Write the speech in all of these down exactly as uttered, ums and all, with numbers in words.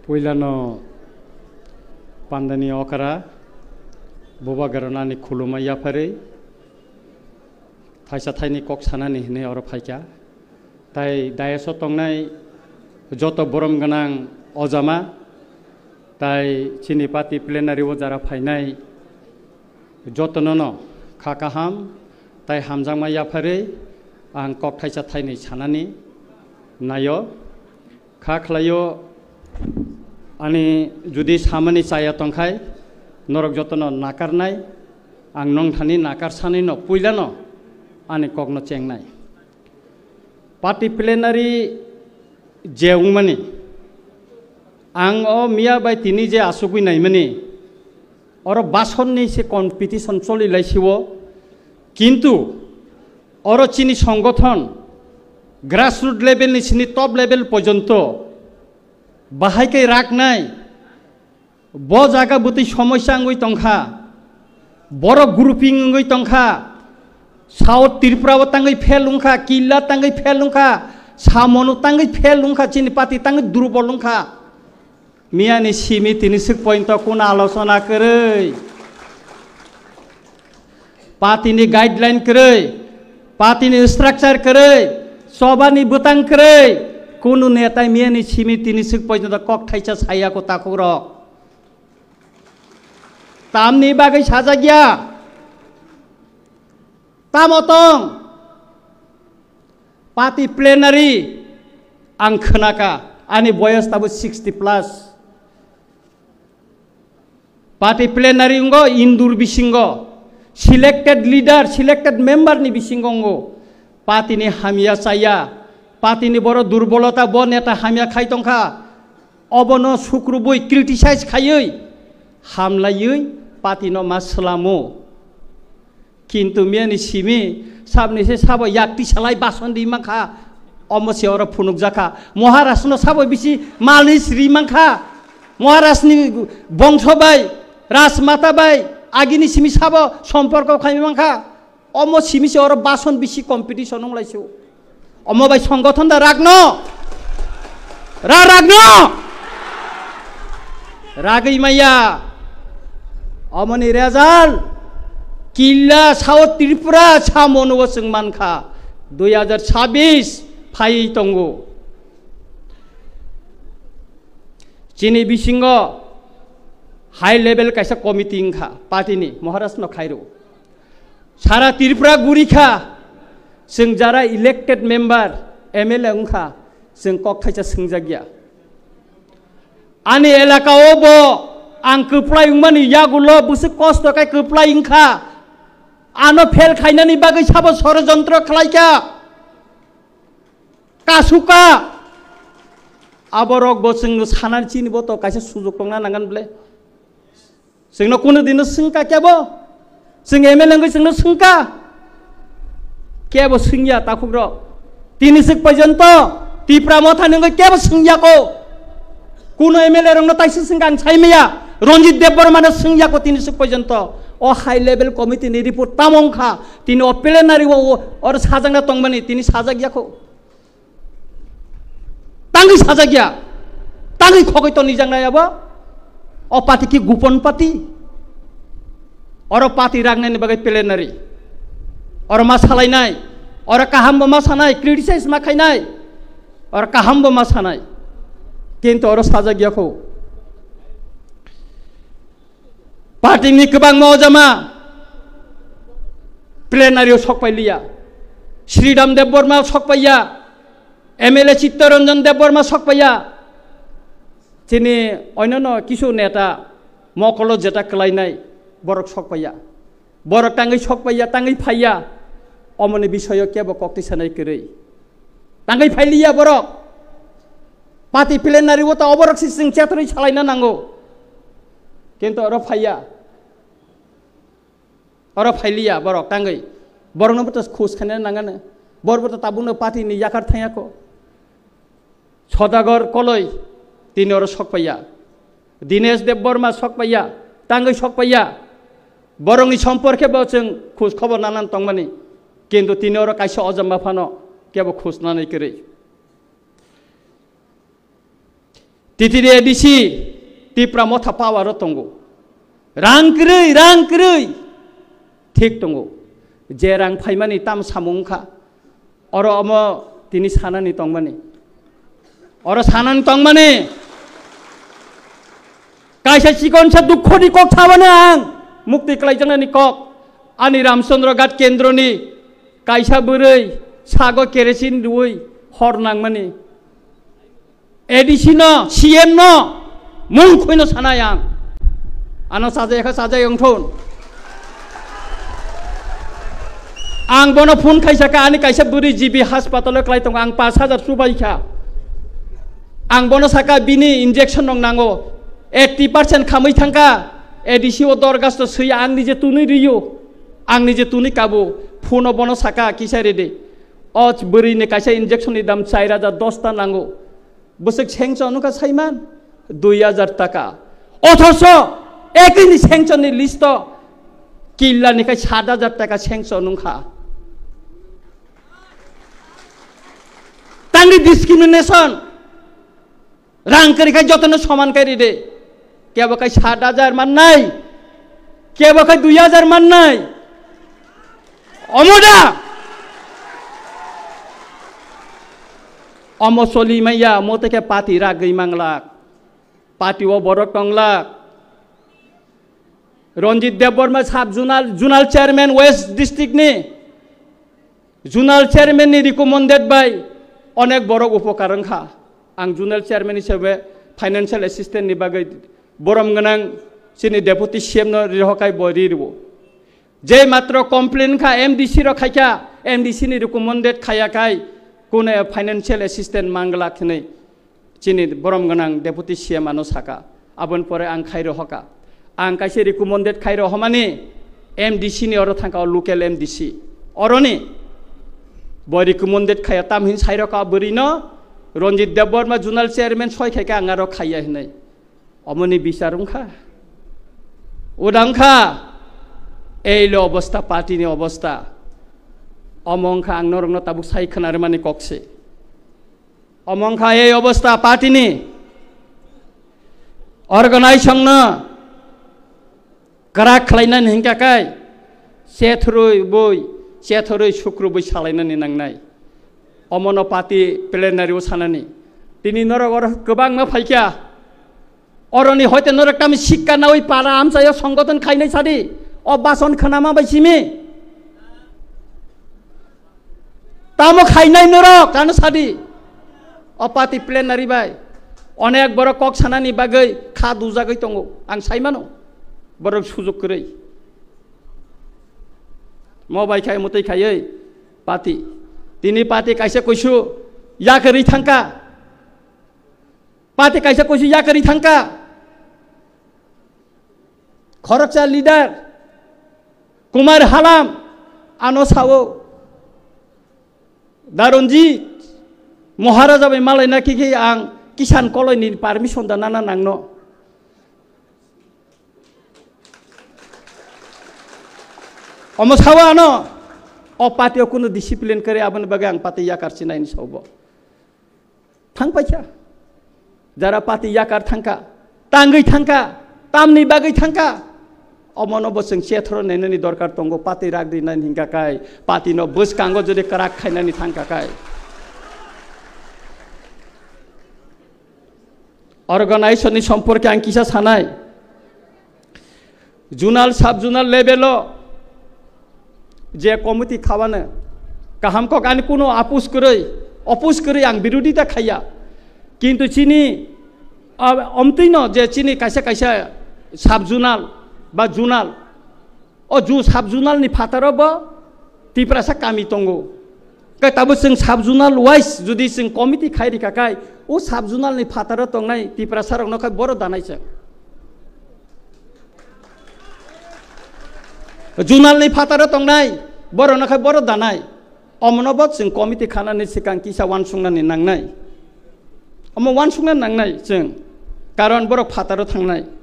Puilano pandani okra, bubagrano ani khuluma yapharwi, thaisa thaini kok sanani hinwi oro phaikha. Tai dayaso tongnai joto borom gwnang ojama, tai chini party plenary o jara phainai jotonono kha kaham tai hamjakma yapharwi ang kok thaisa thainwi sanani naio. Kha khlaio, ani judi samani chaya tongkhai, norok jotono nakarnai, ang nongthani nakarsanino puilano ani kokno chengnai. Party plenary je wngmani, ang o miya bai tini je asugwi naimani, oro basonni se competition choli laisiwo, kintu oro chini songothon grassroot level ni sini top level porjonto bahai khe raknai, bo jaga bwtwi somosya wngwi tongkha, borok grouping wngwi tongkha, South Tripura o tangwi fail wngkha, Killa tangwi fail wngkha, Samonu tangwi fail wngkha, chini party tangwi durbol wngkha. Miyani simi tini swk pointo kuno alochona kwrwi, party ni guideline kwrwi, party ni structure kwrwi, chobani bwtang kwrwi, kunu netai miyani simi tini swk pointo kok thaisa saya ko takhuk rok. Tamni bagwi sajak ya? Tamo tong? Party plenary ang khwnaka, ani boyos tabo sixty plus. Party plenary wnggo indur bisingo, selected leader, selected member ni bisingo wnggo. Party ni hamya chaya, party ni boro durbolota, bo neta hamya khai tongkha, obono sukrubui criticize khaiwi, hamlaiwi party no ma swlamo. Kintu miyani simi sabni se sabo yakti salai bason ri mankha, omo se oro phunukjakha. Maharaj no sabo bisi malis ri mankha. Maharaj ni bongso bai, rajmata bai, agini simi sabo somporko khai mankha. Omo simi se oro bason bisi competition wng lai se. Omo bai songothon da ragno. Ra ragno. Ragwi maya. Omoni result. Killa South Tripura samono bo chwng mankha. Dui hajar chabbish phaiwi tongo. Chini bisingo high level kaisa committee wngkha party ni, Maharaj no khairo. Sara Tripura guri kha, chwng jara elected member, M L A wngkha, chwng kok thaisa swngjak ya. Ani elaka o bo ang kwplai wngmani yagulo bwswk kosto khe kwplai wngkha. Ano fail khainani bagwi sabo sorojontro khlaikha. Kasuka. Aborok bo chwngno sanani chini bo to kaisa sujuk tongna nangan ble. Chwngno kunu dino swngkha kebo? Chwng M L A wngwi chwngno swngkha? Kebo swngya takhukrok. Tini swk porjonto Tipra Motha ni wngwi kebo swngya ko. Kuno M L A rokno taisa swngkha ang saimaya. Ranjit Debbarma no swngya ko tini swk porjonto. O high level committee ni report tamo wngkha? Tini o plenary o, o, oro sajakna tongmani tini sajak ya ko. Tangwi sajak ya, tangwi khogwi tonijaknai abo. O party ki gupon party? Oro party ragnani bagwi plenary. Oro ma salainai, oro kaham bo ma sanai, criticize ma khainai, oro kaham bo ma sanai. Kintu oro sajak ya kho. Party ni kwbangma ojama plenary o sok pai liya. Sridham Debbarma sok pai ya, M L A Chittaranjan Debbarma sok pai ya. Chini onyono kisu neta mokolo jeta kwlainai borok sok pai ya. Borok tangwi sok pai ya, tangwi phai ya. Omoni bisoyo kebo kok twi sanai kwrwi. Tangwi phai liya borok. Party plenary o ta oborok si chwng chetrwi salaina nango. Kintu oro phaiya. Oro phailiya borok tangwi. Borokno bo to khus khaina nangani. Borok bo to tabukno party ni yakar thangya ko. Sodagar Koloi tini oro sok paiya. Dinesh Debbarma sok paiya. Tangwi sok paiya. Borokni somporke bo chwng khus khobor nanan tongmani. Kintu tini oro kaisa ojama phano kebo khus nanai kwrwi. T T D A D C Tipra Motha power o tongo. Rang kwrwi, rang kwrwi. Thik tongo. Je rang phaimani tam samung kha. Oro omo tini sanani tongmani. Oro sanani tongmani. Kaisa chikonsa dukhoni kok sabani ang. Mukti klaijaknani kok. Ani Ramchandra Ghat kendroni kaisa bwrwi sago kerosene rwui hor nangmani. A D C no, C M no, mung khuino sanai ang. Ano sajai kha sajai wngthun. Ang bono phone khaisaka, ani kaisa bwrwi G B hospital o klai tongo, ang pash hajar chubai kha. Ang bono saka bini injection rok nango, eighty percent khamwi thangkha, A D C o dorgasto swi ang nije tunui riyo, ang nije tunui kabo, phone o bono saka kisa rede. O bwrwi ni kaisa injection ni dam char hajar dosta nango. Bwswk sengchon wngkha saiman dui hajar taka. Othoso ekini sengchon ni list o killa ni khai sat hajar taka sengchon wngkha. Tangni discrimination. Rang kwrwi khai jotono soman kai ride. Kebo khai sat hajar mannai, kebo khai dui hajar mannai. Omo da? Omo soli maya, omo teke party ragwi manglak. Party o borok tonglak. Ranjit Debbarma sub zonal, zonal chairman West district ni. Zonal chairman ni recommended bai onek borok upokar wngkha. Ang zonal chairman hisabe financial assistant ni bagwi borom gwnang chini deputy C M no rihokai bo ri rwo. Je matro complain kha M D C rok khaikha, M D C ni recommended khaya kai kune financial assistant mangla khnwi. Chini borom gwnang deputy C M ano saka, aboni pore ang khairo hoka. Ang kaisa recommended khairo homani M D C ni oro thangka, o local M D C. Oroni bo recommended khaya, tam hin sairo ka bwrwi no Ranjit Debbarma zonal chairman soi khaika ang aro khaya hinai. Omoni bichar wngkha. Uda wngkha. Ei lo obosta, party ni obosta. Omo wngkha ang norokno tabuk sai khwnarwmani kokse. Omo wngkha ei obosta party ni. Organization no kwrak khlainani hinkha kai chethorwi bui, chethorwi sukrubwi salainani nangnai. Omono party plenary o sanani. Tini norok oro kwbangma phaikha. Oroni hoite norok tamo sikka nawi para amchaio songgoton khainai sadi. O bason khanama bai simi. Tamo khainai norok, ano sadi. O party plenary bai. Onek borok kok sanani bagwi kha dujagwi tongo. Ang saimano. Borok sujuk kwrwi. Mo bai khai mwtwi khaiwi party. Tini party kaisa kuisu yakarwi thangka. Party kaisa kuisu yakarwi thangka. Khoroksa leader Kumar Halam ano sao, Daronjit Maharaja bai malaina khe khe ang Kisan Koloi ni permission da nana nangno. Omo sao ano o party o kunu discipline kare, aboni bagwi ang party yakar chinai ni sao bo. Thang paikha. Jara party yakar thangka, tangwi thangka, tamni bagwi thangka. Omono bo chwng chethoro nainani dorkar tongo, party rak di nai hingka kai, party no bwskango jodi kwrak khainani thangka kai. Organization ni somporke ang kisa sanai. Zonal, sub zonal level o je committee khabane kaham kok, ani kuno apus kwrwi, opus kwrwi ang birodita khaiya. Kintu chini, ah, omtwino je chini kaisa kaisa sub zonal ba zonal, o ju sub zonal ni phataro bo Tiprasa kami tongo. Kai tabuk chwng sub zonal wise jodi chwng committee khai rikha kai, o sub zonal ni phataro tongnai Tiprasa rokno khai boro danai chwng. Zonal ni phataro tongnai borokno khai boro danai. Omono bo chwng committee khanani swkang kisa uansuknani nangnai. Omo uansukna nangnai chwng. Karon borok phataro thangnai.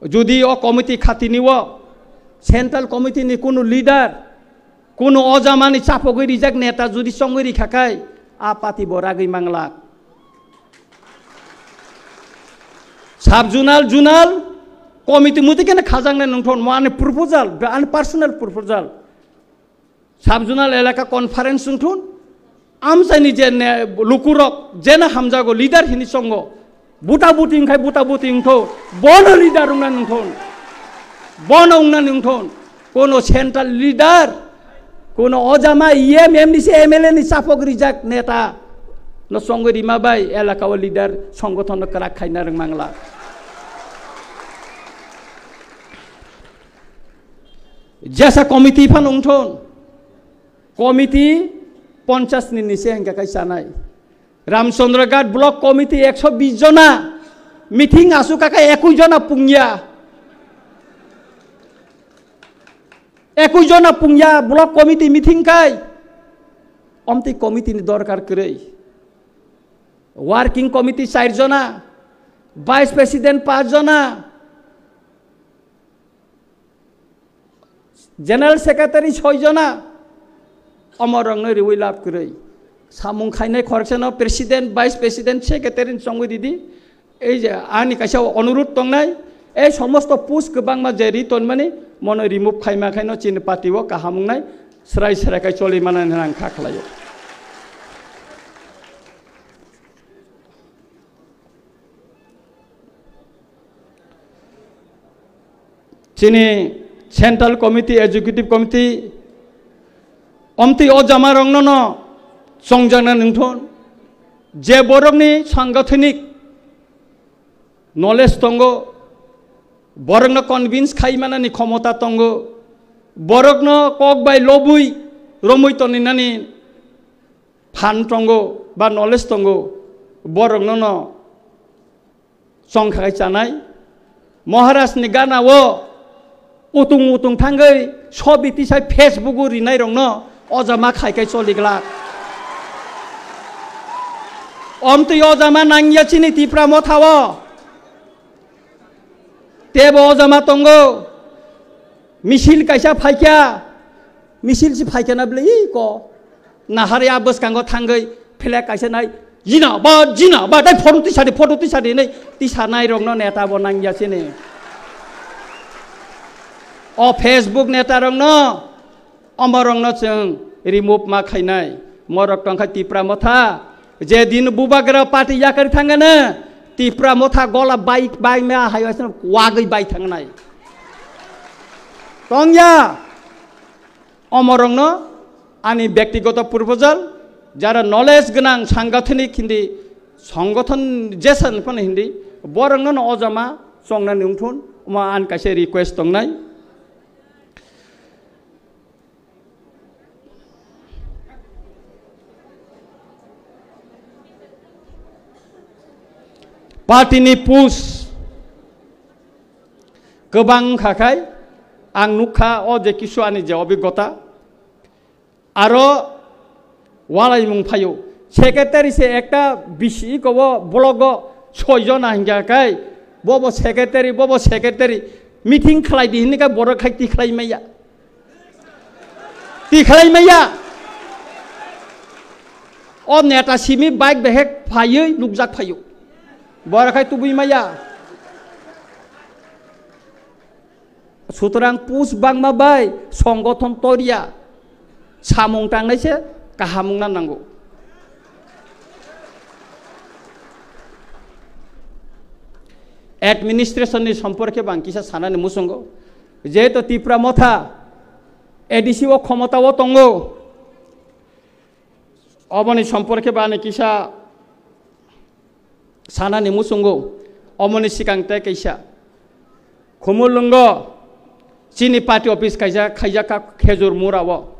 Jodi o committee khatini o central committee ni kunu leader Kuno o jamani chapogwi rijak neta judi chongwi rikha khai, a party bo ragwi manglak. Sub zonal, zonal committee muti kene khajaknai nungthon, mo ani proposal, ani personal proposal. Sub zonal elaka conference wngthun, amchaini je ne, lukurok jena hamjago leader hini chongo, buta buti wngkhai buta buti wngtho, bono leader wngna nungthon, bono wngna nungthon, kono central leader, kono ojama E M, M D C, M L A ni chapok rijak neta no chongwi rima bai elaka o leader songgothon no kwrak khaina rwngmangla. Jesa committee phano wngthon, committee ponchas ni nise hingka kai chanai. Ramchandra Ghat block committee ekso bis jona meeting asuk kai ekus jona pungya. Ekus jona pungya block committee meeting kai. Omtwi committee ni dorkar kwrwi. Working committee char jona, vice president panch jona, general secretary soi jona, omorokno riwi lab kwrwi. Samung khainai khoroksa no president, vice president, secretary ni chongwi ridi. Ei je ani kaisa onurudh tongnai, ei somosto post kwbangma je ri tonmani, mono remove khaima khaino chini party o kaham wngnai, srai srai khai choli manani hwnwi ang kha khlaio. Chini Central Committee, Executive Committee, omtwi o jamarokno no chongjakna nungthon, je borokni sangathanik knowledge tongo, borokno convince khai manani khomota tongo, borokno kok bai lobwi romwi toninani phan tongo ba knowledge tongo, borokno no chongkha khai chanai. Maharaj ni gana o utung utung thangwi sobi tisai Facebook o rinai rokno ojama khai khai choli glak. Omtwi ojama nangya chini Tipra Motha o. Tebo ojama tongo. Misil kaisa phaikha. Misil si phaikha na bwle, ii ko. Nahari a bwskango thangwi flag kaisa nai. Jina ba, jina ba, dai photo tisadi, photo tisadi hinwi tisanai rokno neta bo nangya sini. O Facebook neta rokno, omorokno chwng remove ma khainai. Morok tongkha Tipra Motha. Je din Bubagra party yakari thangana, Tipra Motha gola bai, bai ma hai waisano wagwi bai thangnai. Tongya. Omorokno ani byaktigoto proposal, jara knowledge gwnang sangathanik hindi, songothon jesan phano hindi, borokno no ojama chongnani wngthun, omo ani kaisa request tongnai. Party ni post kwbang wngkha khai, ang nukha o je kisu ani je obigota, aro walaimung phaio. Secretary se ekta bisi iko o block o soi jona hingya khai, bobo secretary, bobo secretary, meeting khlai di hinwi khe borok khai tikhlai maya. Tikhlai maya. O neta simi bike behek phaiwi nukjak phaio. Borok khai tubui maya. Sutrang post bangma bai songothon toriya. Samung tangnai se kaham wngna nango. Administration ni somporke bang kisa sanani muchungo. Jehetu Tipra Motha A D C o khomota o tongo. Oboni somporke bani kisa sanani muchungo. Omoni sikang tei kaisa. Khumulwngo chini party office kaisa khaijak kha Khejur Mura o.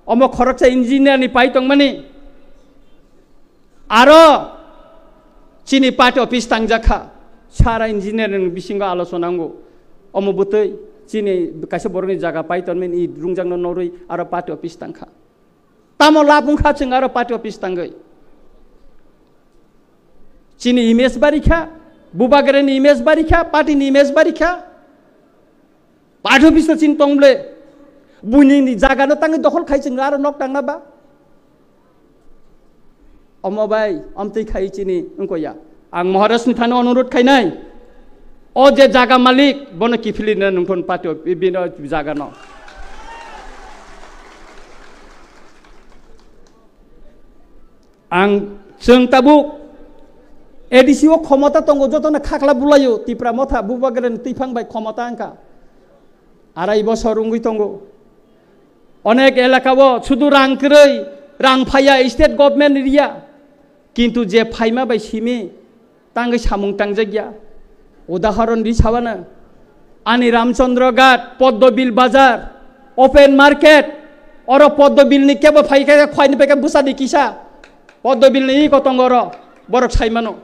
Omo khoroksa engineer ni pai tongmani. Aro chini party office tangjak kha. Sara engineer ni bisingo alochona wngo. Omo bwtwi chini kaisa borokni jaga pai tongmani, i rungjakno norwi aro party office tangkha. Tamo lab wngkha chwng aro party office tangwi? Chini image barikha, Bubagrani image barikha, party ni image barikha. Party office o chini tong ble. Buini ni jaga no tangwi dokhol khai chwng aro nok tangna ba. Omo bai, omtwi khai chini wngko ya. Ang Maharaj ni thani onurut khainai. O je jaga malik, bono kiphilina nungthon patio, bino jaga no. Ang chwng tabuk A D C o khomota tongo, jotono khakla bulaio, Tipra Motha, Bubagrani twiphang bai khomota wngkha. Arai bosor wngwi tongo. Onek elaka o sudu rang kwrwi, rang phaiya, state government riya. Kintu je phaima bai simi, tangwi samung tangjakya. Udahoron ri sabana. Ani Ramchandra Ghat, Poddobil Bazar, open market, oro Poddobil ni kebo phai khe khwai ni peke bwsa di kisa. Poddobil ni iko tongo oro, borok sai mano.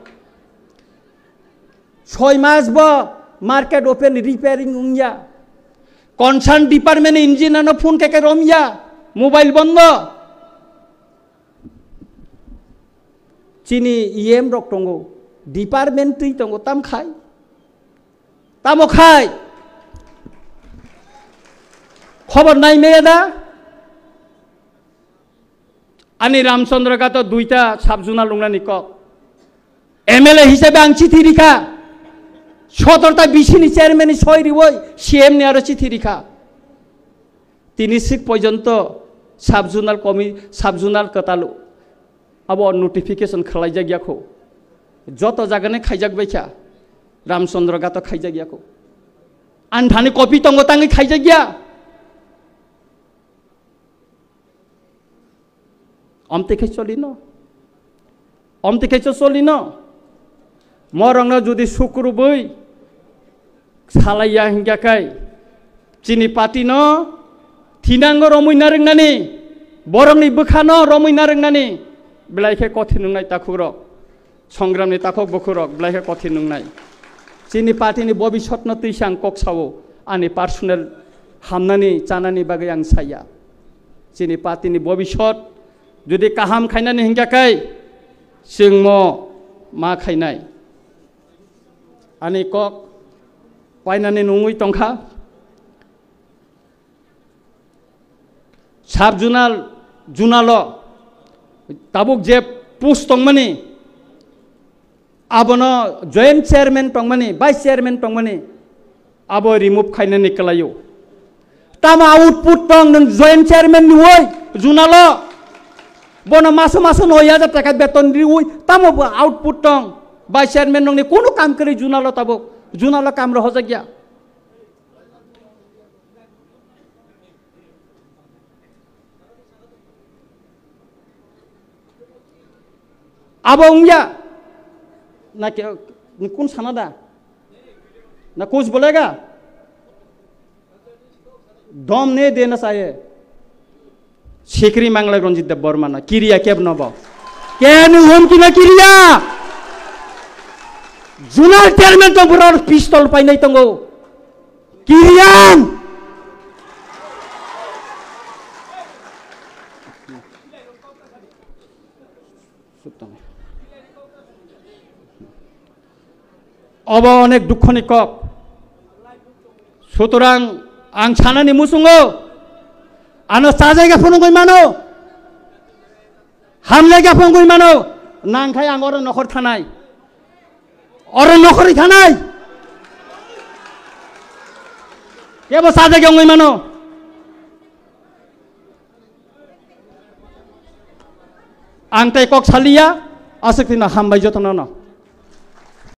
Soi mas bo market open repairing wngya. Concern department engineer no phone khe khe romya, mobile bondo. Chini E M rok tongo, department twi tongo, tam khai? Tamo khai? Khobor nai meya da? Ani Ramchandra Ghato duita sub-zonal lungnani kok. M L A hisabe ang chithi rikha. Sotorta B C ni chairman ni soi riwoi C M ni aro chithi rikha. Tini sik porjonto sub-zonal komi-, sub-zonal kwtal abo notification khwlaijak ya kho. Joto jagani khaijak baikha. Ramchandra Ghato khaijak ya kho. Ani thani copy tongo tangwi khaijak ya. Omtwi khe cholino. Omtwi khe cholino. Morokno jodi sukrubwi salaiya hinkha khe chini party no thinango romwi narwknani, borokni bwkhano romwi narwknani belai khe kothin wngnai takhukrok. Songramni takhuk bukhurok belai khe kothin wngnai. Chini party ni bobisotno twi se ang kok sao, ani personal hamnani chanani bagwi ang saya. Chini party ni bobisot jodi kaham khainani hinkha khe chwng mo ma khainai. Ani kok painani nungwi tongkha. Sub-zonal, zonal o tabuk je post tongmani, abono joint chairman tongmani, vice chairman tongmani, abo remove khainani kwlaio. Tamo output tong nwng joint chairman ni oi zonal o? Bono maso maso noi hajar taka beton riwi, tamo bo output tong? Vice chairman nongni kunu kam kwrwi zonal o tabuk, zonal o kam rohorjak ya. Abo wngya? Na ke, ni kun sana da? Na kuch bolega? Dom ne dena chahiye. Sikri manglai Ranjit Debbarma na. Kiriya keb no bo. Ke ni hum ki na kiriya? Zonal chairman to bura pistol painai tongo. Kiriyan! Obo onek dukhoni kok. Sutorang ang sanani muchungo, ano chajaga phunugwi mano, hamjaga phunugwi mano, nangkhai ang oro nokhor thanai. Oro nokhorwi thanai. Kebo chajaga wngwi mano. Ang tei kok saliya, aswk tino hambai jotono no.